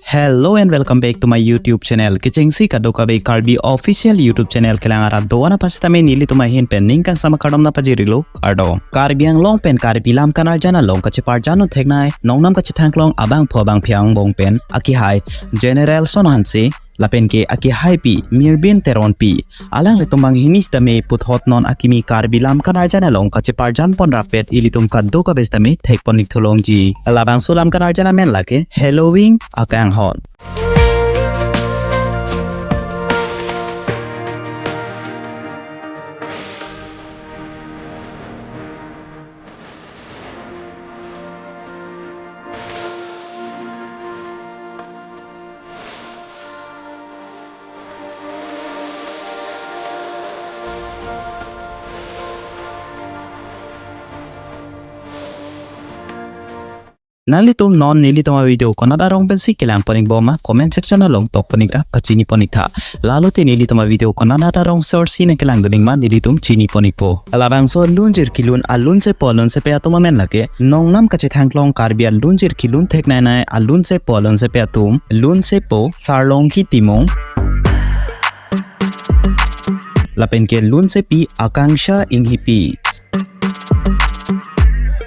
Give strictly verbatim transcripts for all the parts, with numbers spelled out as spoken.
Hello and welcome back to my YouTube channel. Kechengsi kadokave Karbi official YouTube channel kelang arat do-an aphan sitame nelitum ahin pen ning kangsam akardom nangpajirlo, kardom. Karbi Anglong pen Karbi lam kanarjan along kacheparjan un theknei nongnam kachethangklong abangphu abangphi angbong pen akehai General Son Hanse lapen ke akehaipi Mirbin Teronpi, alanglitum banghini sitame puthot non akimi Karbi lam kanarjan along kacheparjan pon rapet ilitum kadokave sitame thekpon ik thu longji. Labangso lam kanarjan amen lake Halloween akanghon. Nanglitum non nelitum avideo konat arong pensi kelang pon ikbom ma comment section along tok pon ikra pachini pon iktha. Lalote nelitum avideo konat arong sorsi nangkelang dun ik ma nelitum chini pon ikpo. Labangso lunjir kelun alunsepo alunsepi atum amen lake nongnam kachethangklong Karbi alunjir kelun theknei nei alunsepo alunsepi atum, lunsepo Sarlongki Timung lapen ke lunsepi Akanksha Inghipi.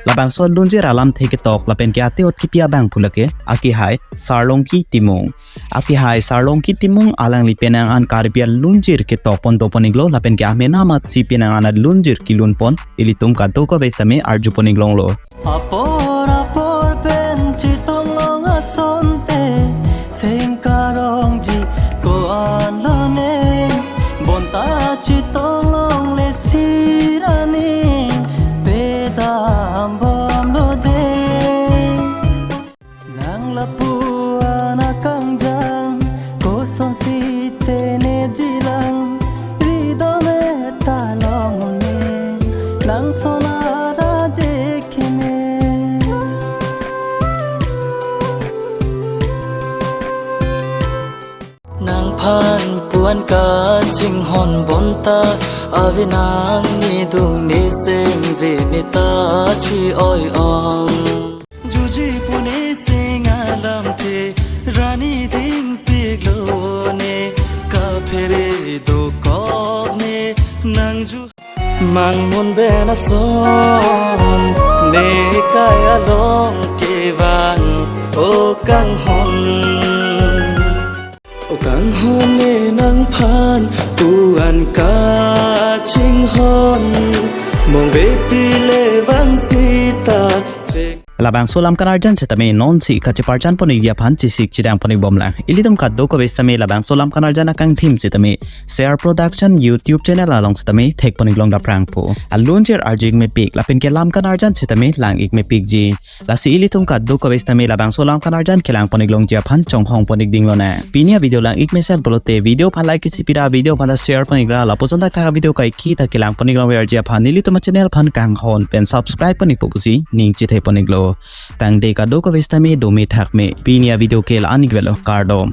Labangso lunjir alamthe ketok lapen ke ate-ot kipi abangphu lake akehai Sarlongki Timung. Akehai Sarlongki Timung alangli penang an Karbi alunjir ketok pon do pon iklo lapen ke amena amatsi penang an alunjir kelun pon ilitum kadokave sitame arju pon ik longlo. Apor apor pen chetong long asonte, sengkarongji ko-an lone, bonta chetong longle sirani, pedam bomlo de. Nang lapu-an akangjang, kosonsi teneji lang, ridome ta long un-e, nang son ara jekeme. Nangphan pu-an kachinghon bonta, ave nang nidung niseng ve neta chi-oi ong. Juji pu niseng alamthe, rani dingpik lone, kaphere dokok ne, nangju. Mangmun ben ason, ne kai along kevang, o kanghon. O kanghon ne nangphan pu-an kachinghon, mongve pile vang sita chek. Labangso lam kanarjan sitame nonsi kacheparjan pon ikji aphan chesik chedang pon ikbom lang. Ilitum kadokave sitame labangso lam kanarjan akangthim sitame Share Production YouTube channel along sitame thek pon ik long daprang pu. Alunjir arju ik mepik lapen ke lam kanarjan sitame lang ik mepikji. Lasi ilitum kadokave sitame labangso lam kanarjan kelang pon ik longji aphan chonghong pon ik ding lonang. Pini avideo lang ik mesen pulote video aphan like isi pira, video aphan ta share pon ikra, lapuson thakthak avideo kaike ta kelang pon ik longverji aphan nelitum achannel aphan kanghon pen subscribe pon ikpo pusi ning chethe pon iklo. Tangte kadokave sitame dome thakme. Pini avideo ke la-an ik velo, kardom.